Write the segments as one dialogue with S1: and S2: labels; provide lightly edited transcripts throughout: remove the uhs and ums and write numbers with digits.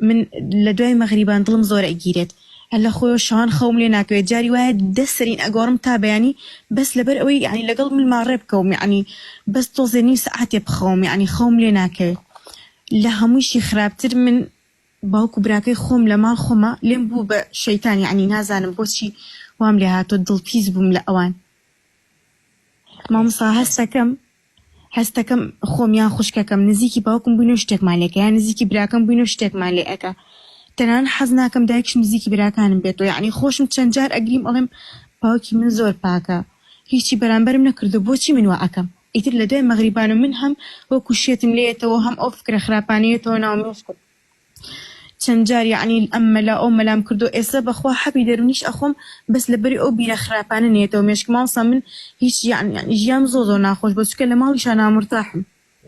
S1: من لە دوای مەغریبان دڵم زۆر ئەگیرێت هەر لە خۆیەوە شەوان خەوم لێ ناکەوێت جاری وایە دە سەرین ئەگۆڕم تا بەیانی بەس لەبەر ئەوەی یەعنی لەگەڵ ملما ڕێ بکەوم یەعنی بەس تۆزێ نیو سەعاتێ بخەوم یەعنی خەوم لێ ناکەوێت لە هەموویشی خراپتر من باوک و براکەی خۆم لە ماڵ خۆما لێم بوو بە شەیتان یەعنی نازانم بۆچی وام لێ هاتووە دڵ پیس بووم لە ئەوان مامۆستا هەستەکەم هەستەکەم خۆم یان خوشکەکەم نزیکی باوکم بووین و شتێکمان لێکە یان نزیکی براکەم بووین و شتێکمان لێ ئەکا تەنانەت حەز ناکەم دایکیشم نزیکی براکانم بێتەوە یەعنی خۆشم چەند جار ئەگریم ئەڵێم باوکی من زۆر پاکە هیچی بەرامبەرم نەکردووە بۆچی من وا ئەکەم ئیتر لە دوای مەغریبان و من هەم وەکو شێتم لێیەتەوە هەم ئەو فکرە خراپانە یەتەوە ناو مێشکم. چەند جار یەعنی ئەم مەلا ئەو مەلام کردوە ئێستا بەخوا حەبی دەرونیش ئەخۆم بەس لەبەری ئەو بیرە خراپانە نەیەتەوە مێشکم مامۆستا من هیچ یەعنی ژیانم زۆر زۆر ناخۆش بوە چونکە لە ماڵیشا نامورتاحم.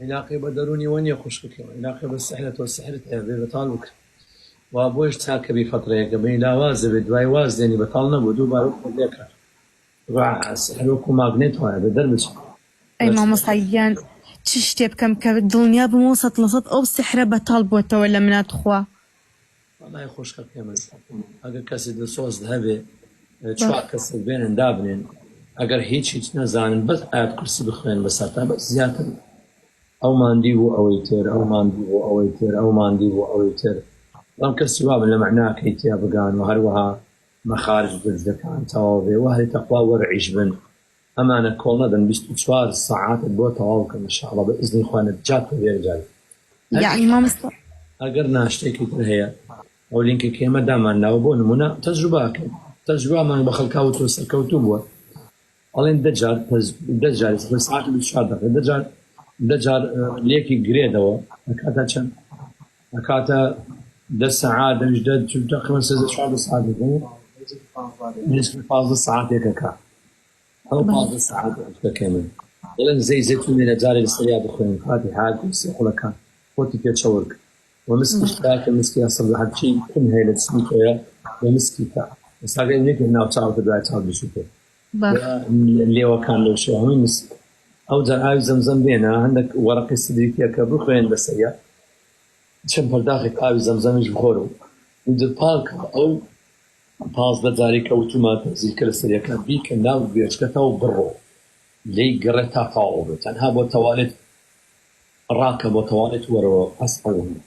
S2: عیلاقەی بە دەرونیەوە نیە خوشکەکەم عیلاقەی بە سحرە تۆ سحرت هەیە بێ بەتاڵ بکە وا بۆیش چاکە بی فەترەیەکە بنی لاواز دەبێ دوای واز دێنی بەتاڵ نەبوو دووبارە خۆت لێکات سحر وەکو ماگنێت وایە بێ دەربچێ.
S1: ئەی مامۆستا گیان چ شتێ بکەم کە دڵنیا بمەوە سەت لە سەت ئەو سحرە بەتاڵ بوەتەوە لە منا تخوا.
S2: وەڵای خوشکەکەی من ئەگەر کەسی دڵسۆزت هەبێ چوار کەسێک بێنن دابنێن ئەگەر هیچ هیچ نەزانن بەس ئایەت کورسی بخوێن بەسەرتا بەس زیاتر ئەو ماندی بوو ئەوەی تر ئەو ماندی بوو ئەوەی تر ئەو ماندی بوو ئەوەی تر بەڵام کەسی وابن لە مەعناکەی تیا بگان و هەروەها مەخارج دەرجەکان تەواو بێ وەهلی تەقوا وەرعیش بن ئەمانە کۆڵ نەدەن 24 سەعاتت بۆ تەواو کەن ان شاء اللە بە ئیزنی خوا نەجات پێ بێ جاری
S1: یەعنی مامۆستا
S2: ئەگەر نا شتێکی تر هەیە ئەو لینکە کە ئێمە دامان ناوە بۆ نمونە تەجروبە ئەکەین تەجروبەمان بە خەڵکا وتووە سەرکەوتوو بووە ئەڵێن دە جار دە جار بە سەعات و 24 دەقیقە دە جار دە جار لێکی گرێدەوە ئەکاتە چەند ئەکاتە دە سەعات ئەویش دە تقریبا سێزدە چواردە سەعات دەکەن نزیکەی 15 سەعاتێک ئەکا ئەو 15 سەعات دەکەی من دەڵێن زەی زەتونێ لە جارێ لەسەریا بخوێن فاتیحە کورسی قوڵەکان خۆتی پێ چەور کە و مسکیش تاکە مسکی ئەسڵ لە هەرچی کون هەیە لە جسمی تۆیە بە مسکی کا ئێستا گەر نەکرد ناو چاوتە دوای چاو بسووتێ لێوەکان لەو شێوە هەمووی مسک ئەو جار ئاوی زەمزەم بێنە هەندێک وەرەقی سدری تێکە بخوێن بەسەریا چەند پەرداخێک ئاوی زەمزەمیش بخۆرە و ئینجا پاکەوە ئەو 15 جارێک کە وتومان تەنزیلکە لەسەریەکە بیکە ناو گوێچکەتە و بڕۆ لێی گەڕێ تا تەواو بێت تەنها بۆ تەوالێت ڕاکە بۆ تەوالێت وەرەوە بەس ئەوەندە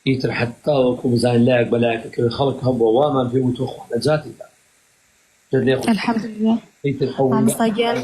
S2: ئیتر حەتا وەکو بزانین لایەک بە لایەک ئەکەوێ خەڵک هەبووە وامان پێ وتووە خوا نەجاتی دا.
S1: الحمدللە
S2: ئیتر ئەو
S1: مامۆستا گیان.